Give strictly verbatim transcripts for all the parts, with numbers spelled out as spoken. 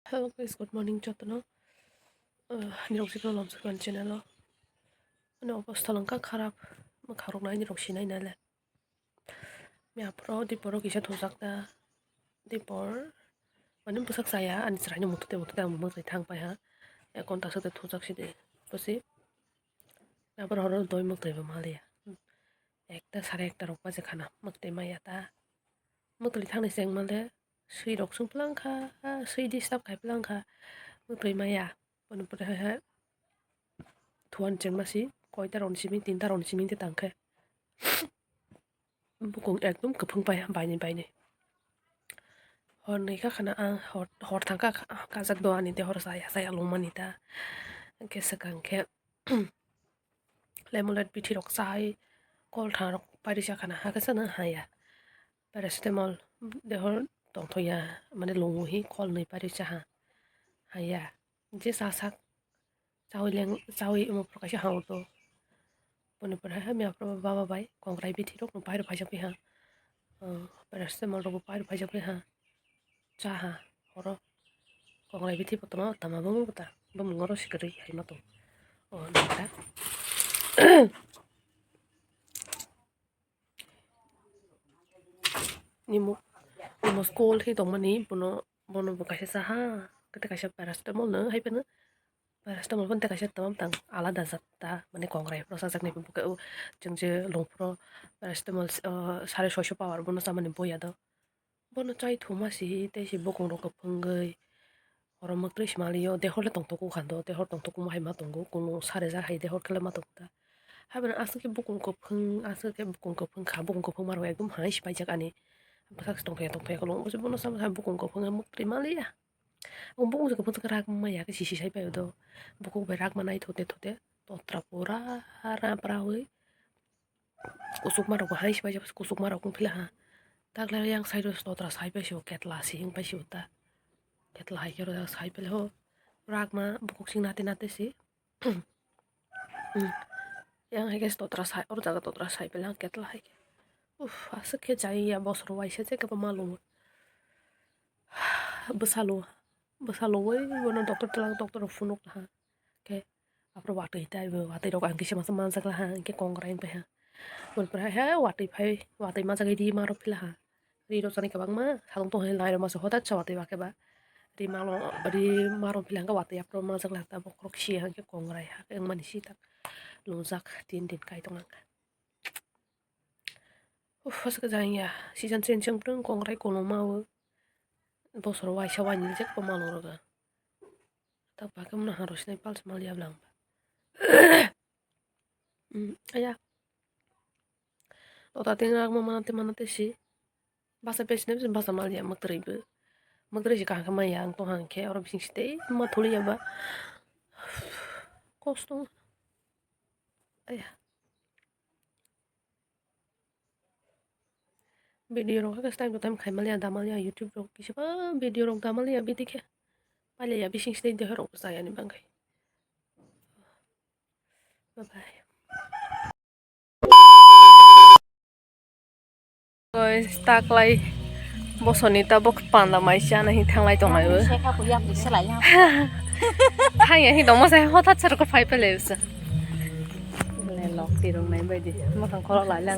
Hello guys, good morning jotono. Uh, nirok jikno lomsokani channel o. Ani obostha langkha kharap, mwkharok nai nirok sinai nai le. Miyaphoro diporo kisa thujak ta. Dipor mane bwsak chaya, ani chwraino muthute muthute ang mwtai thang pai ha. Ek ghonta swk de thujak sidi. Bosi aboni horo doi mwtai bo maliya. Ekta sare ekta rok baje khana mwtai maya ta. Mwtai thangni chengmale swi rok sung plang kha, swi disturb khai plang kha. Mwtai maya. Bono pore hai hai thuan chengma si koita roni simi tinta roni simi te tang khe. Bukung ekdom kwphwng pai baini baini. Hor nwi kha khana ang hor, hor thang kha kajak do ani de hor saya saya lungmani ta. Hwnkhe swkang khe lemonade bithi rok chai kol tha rok pairi cha khana hakhe chana haya. Paracetamol de hor tongthoya mane lungwi kol nwi pairi cha ha haya. Je cha sak chawi leng chawi omo phuru kaisa ha auto. Boni pore hai miya phuru baba bai kongrai bithi rok no pairo phaijak piha. Paracetamol rok bo pairo phaijak piha. Cha ha oro kongrai bithi bo tongma tama bo ta bo mungoro sikiri hai ma tong. O nokha. Nimo nimo school hi tongmani bono bono bo kaisa saha kete kaisa paracetamol no hai phano paracetamol phano tei kaisa tamam tang alada jat ta mane kongrai phano sajak nai bo khe o chwng je longphoro paracetamol sare soiso power bono chamani boya do bono chai thuma si tei si bokong rok kwphwngwi. Oro mwktwi se maliyo, dehor le tongthoku kha do, dehor tongthoku hai ma tongo, kunu sa rwjak hai dehor khe le ma tongo ta. Haibano aswk khe bukung kwphwng, aswk khe bukung kwphwng kha, bukung kwphwng ma rok ekdom hai se paijak ani. Bwsak se tongthokya tongthokya kolong, omo se bono sama hai bukung kwphwng hai mwktwi maliya. Omo bukung se kwphwng rak maya khe sisi sai paio do, bukung bai rak ma nai thote thote totra pura ra pra wi. Kusukma rok bo hai se paijak, kusukma rok wng phila ha. Takle yang side o totra sai paisio, ketla si wng paisio ta. Ketla hai khe rojak sai pele ho. Rakma bukuk sing nate nate si. Yang hai khe totra sai, oro jaga totra sai pele ha ketla hai khe. Uff, aswk khe jai ya bosor waisa je kebo malung. Bwsalo, bwsalo oi bono doctor twlang, doctor rok phunuk ha. Khe aphuru watwi tei bo watwi rok ang kisa masa manjak laha, hwnkhe kongrai wng pai ha. Boni pore hai watwi phai, watwi manjak ri ma rw phila ha. Ri rw chani kwbangma salong tong hai lai rw masa hothat sa watwi ba khe ba. Ri ma rw, ri ma rw phila hwnkhe watwi aphuru manjak laha, tabuk khorok si ya hwnkhe kongrai ha, wng mani si tak lungjak tin din kai tong ang kha. Uff, aswk jang ya, season change wng phuru kongrai koloma o. Bosor waisa wainwi je kwma lorok. Tak ba khe mwnwi ha rw sinai pal se mal ya bwla ang ba. Aya. Tota tin rak ma mana te mana te si. Basa pe sinai basa mal ya mwktwi bo. Mwktwi si kaham khe ma ya ang tong hang khe oro bising si tei ma thuli ya ba. Kosto. Aya. Video rok khe time to time khai maliya, da maliya, YouTube rok kisa ba video rok da maliya, bidi khe paliya bising side de rok chaya ni bangkai. Bye bye. Guys, taklai bosoni tabok panda mai chana hi thanglai tonglai bo. Sekha puya puisa lai ya. Thangya hi dongma sai hothat sarko phai pele usa. Lok tirung nai bai di. Mothang khoro lai lang.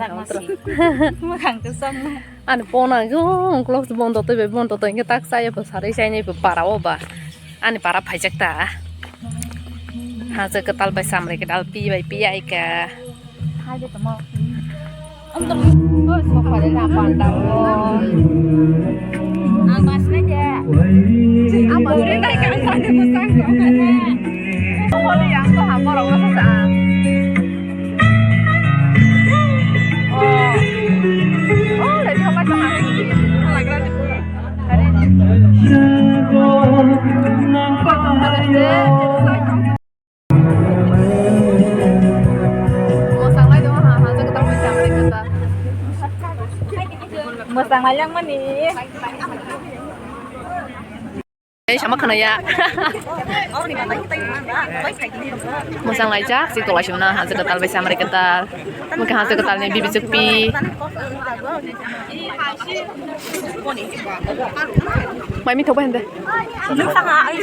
Mothang tu sang. Ani pona go uklok bondo tei bai bondo tei tak chaya bo sarai chai nai bo para o ba. Ani para phaijak ta. Haja kwtal bai samrai kwtal pi bai pi ai ka. Hai de tamo. Om tamo. Oi, sok pare na panda o. Ang mas na de. Ang mas na de, ang mas na de, ang mas na de. Holi ang to ha borok no sa. Oh. Oh, le thok ka ha. Lagra de. Mwsang lai langmani. Ei, sama khwnaya. Mwchang laijak, si tolai simna, haja kwtal bai samari kwtal. Mukhe haja kwtal ni bibi chukpi. Mai mi thok bai hande.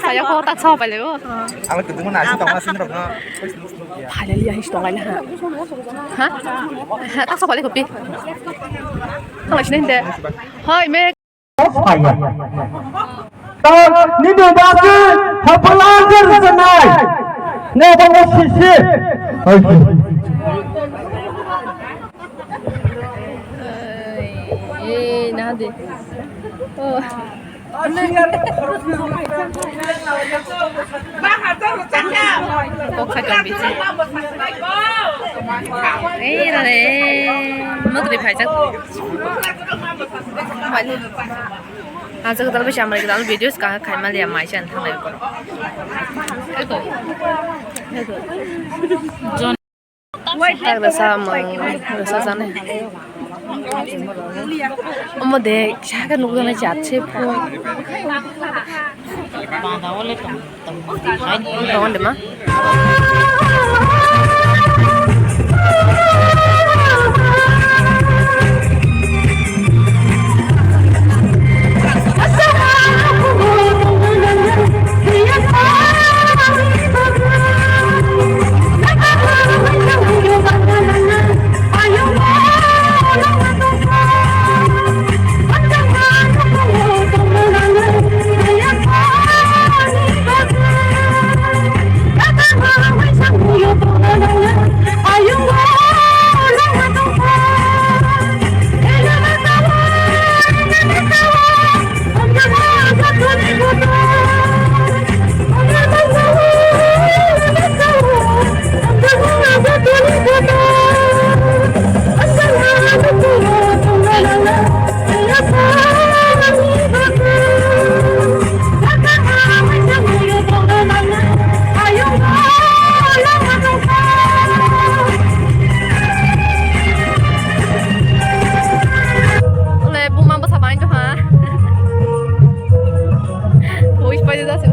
Saya ko tak sa pai leo. Ang tu mana asin tong asin rok na. Finally, ahi tong lai ha. Ha? Ha, tak sa pai leo pi. Tolai sini hande. Hoi, me. Nini basi hapalangkar sanai. Ne bang sisi. Eh, nah deh. Oh. Kok kacang biji. Eh, nah deh. Mau terima aja. Aja kita lebih sama kita lebih video sekarang kayak malah ya macam tang lagi. John. Tak rasa mang rasa sana. Omo de saka nukjana jatse pho. Tongon de ma. Ole, buma bwsa bai tongkha. Ui, pai da se.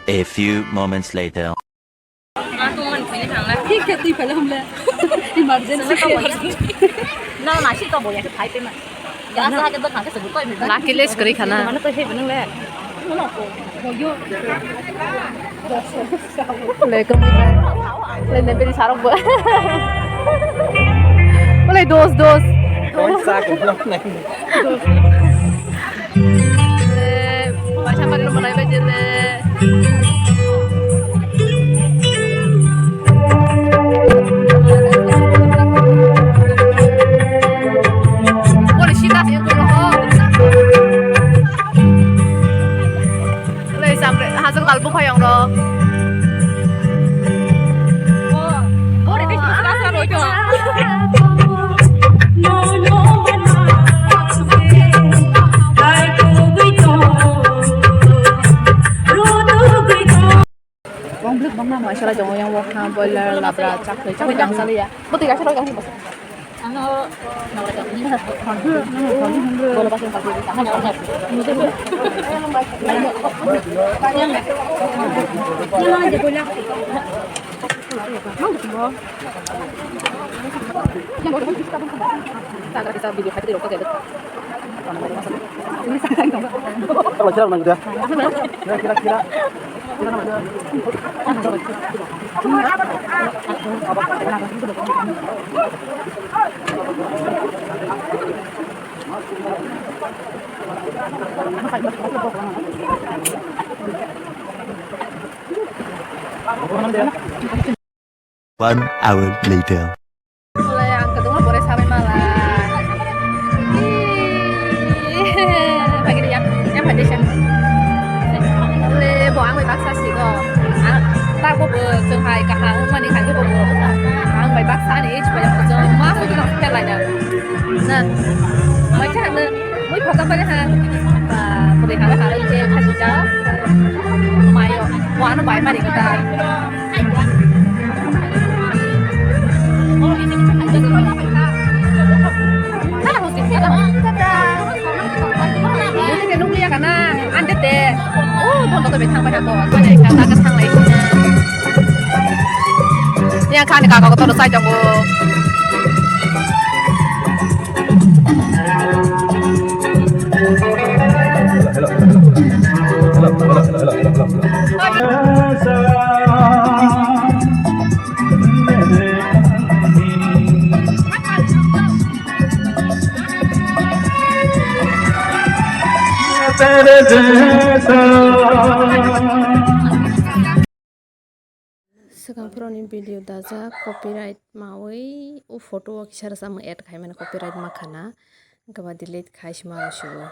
A few moments later. Thik khe twi phaila humle. Emergency. Nang nasi to boya khe phai pema. Gas ha khe bwkhang khe subut koi mil. Lucky less kwrwi khana. Mane to hebe nang le. Uno ko boyo. Le ko. Le ne beri sarok bo. Ole dos dos. Koi sa ko blok nai. Eh, bacha pari lo malai bai jene. Pori sita sih itu loh. Lai sampai hasil kalbu kayong lo. Bong bluk bong nang mai sala jong yang wok ha boiler labra chakri chakri jang sali ya. Bwtwi kaisa rok jang sali. One hour later. Mulai ang kedua boleh sampai malam. Ih, pagi dia, yang pada siang. Bai baksa sigo. Ang, tak bo bo chwng hai kaham wngmani hai bo bo. Ang bai baksa ani age bai chwng ma hwn no phelai na. Na. Mai cha na. Mui phota bai ha. Ba, bwrwi ha ha je khaji ja. Mayo. Wano bai mari kita. Nukliya kana, ante te. Oh, bondo to bethang bai habo. Bani kha ta ka thang lai. Ya kha ni ka ka to sai jabo. Swkang phuroni video dajak, copyright mawi o photo o kisa rwchapmung add khaimani copyright makhana, wngkhe ba delete khai sima rwsio.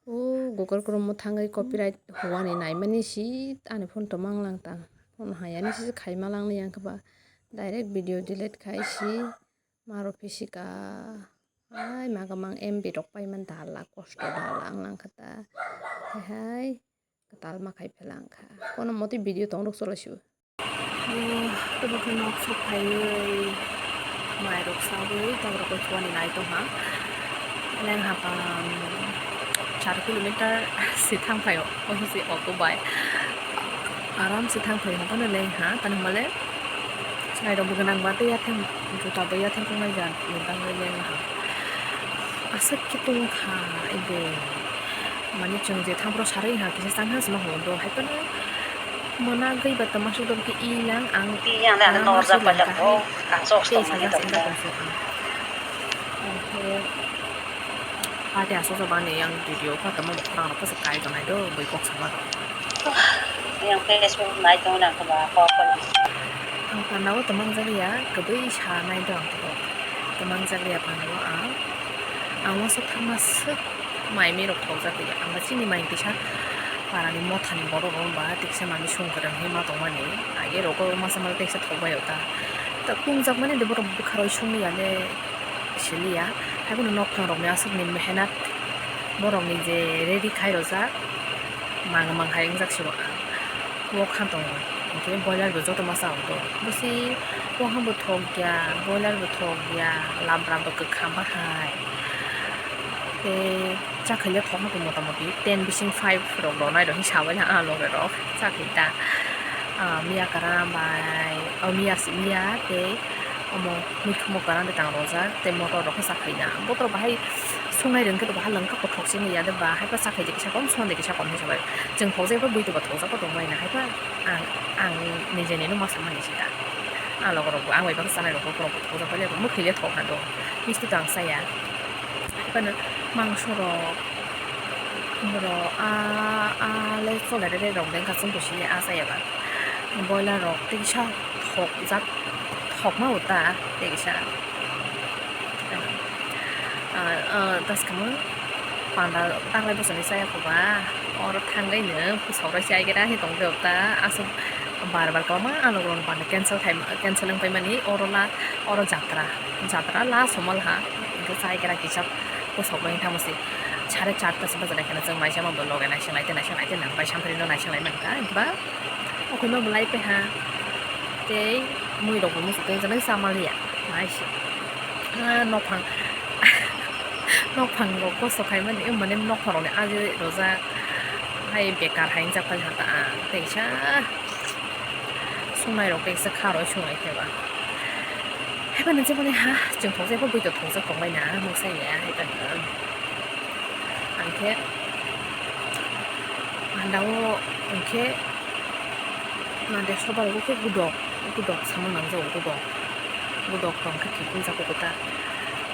O Google Chrome o thangwi copyright huani naimani si ani phone to manglang tang, phone hayani si khaima langni, wngkhe ba direct video delete khai si. Maro phisika, ai maga mang M B rok paimani dala kosto dala wng langkha ta. Hai hai, kwtal ma khai phelang kha. Kono motwi video tong rok cholo sio. Oh, tabo khe nok sok phaiwi, mai rok sawi, tabo rok khe chuani nai tong ha. Leng hapang char kilometer si thang phai o, omo si auto bai. Aram se thang phai hwnkheno leng ha, tani hwnba le chwrai rok bo gwnang ba tei yatheng juta bo yatheng tongnai ja ni bagwi leng ha. Aswk khe tong kha ebo, mane chwng je thang phuru sarwi ha kisa chang ha se ma hwn do, hai phano mwnagwi ba tongma suk do khe i lang ang. Tei ang le ano aram norjak aswk pailak lang kha bo, hai ang sok tei tongmani sajak tong senda kha. Tong sok ang. Oho. Party aswk jabani yang video kha tamo bwkhwrang rok khe kai tongnai do bui kok sama rok. Yang Facebook nai tongo nang khe ba kok kok. Ang panda o tongmani jagwi ya kwbwi sa nai do ang khe tongmani jagwi ya panda o ang. Ang uansuk thangma swk mai mi rok thok jagwi ya ang ba chini mai kisa parani mothani borok rok ba tiksa manwi sung kwrwng hinwi ma tongmani age rok o masa masa teksa thok bai o ta. Ta kung jak mani de borok bwkha roi sung ya le. Siliya, haikheno nokphang rokni aswkni mehenat, borokni je ready khai rwjak, mang mang hai wngjak se bo ang. O kha tongo, hinkhe boiler bo joto masa rok tongo. Bwswi, o hwnbo thok ya, boiler bo thok ya, labra bo kwkham bahai. Tei chakhwlai thok no mota moti ten bising five rok ronai rok hinwi sabaina ah loge rok chakhwlai ta. Ah, miya kwran bai, oh, miya si miya tei. Omo mikhumo kwran de tang rojak tei motor rok khe sa khaina. Botrok bahai sungnai rwngkhe to bahai lwngkha kothok se wngya de ba hai khe sa khaide kisa kom songde kisa kom hinwi sabai. Chwng thokjak khe bui to ba thokjak bo tongbai na hai khe ang, ang nije nino ma samani sida. Ah logo rok bo ang bai baksa chanai rok bokrok bo thokjak bai le mwkhwile thok ha do. Misti to ang chaya. Hai phano mangso rok, borok ah, ah le cholere rok de wngkha chwng to sini ah chaya ba. Boiler rok tei kisa thokjak, thokma bo ta tei kisa, ah, ah, ta swkang panda tanglai bwsani chaya kho ba, oro thangwi no bwsok rok chai gra hinwi tong phio ta, aswk bar bar kwbangma alok rok panda cancel khai, cancel wng pai mani, oro la, oro jatra, jatra last somal ha, hwnkhe chai gra kisa bwsok rok hinwi thangma se sare charta se bajak nai kheno chwng mai sama bo loge naising lai tei naising lai tei nang bai samphri no naising lai mankha, hwnkhe ba. Okhorno bo lai paiha tei mui rok bo muchuk tei jani sama liya mai se. Ah, nokphang, nokphang rok kosto khai mani, mane nokphang rok ni aji rojak hai bekar hai wngjak pai ha ta ang teisa sungnai rok teisa kha roi sunglai khe ba. Hai phano jemani ha chwng thokjak bui to thokjak tong bai na mungsa ya hai phano. Ang khe panda o hwnkhe mande soba rok khe gudok, gudok sama nang jago gudok, gudok tong khe kiphilsa khe kwtal,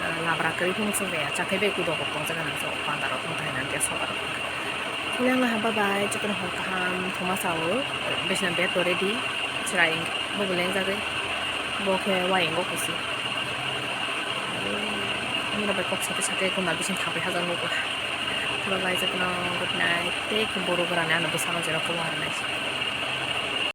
ah, labra kwrwi phano chwng jaya chakhai bai gudok rok tong jaga nang jago panda rok wng thai nang khe soba rok wng khe. Leng laha bye bye, jotono hor kaham thuma sao, bisna bed to ready, chwrai bo bo lengjagwi, bo khe wayingo kusi. Nini bai kok sate sate guna bising thapai hajak nugo. Bye bye jotono, good night. Tei khe boro gorani ano bwsano jera kobo harnai.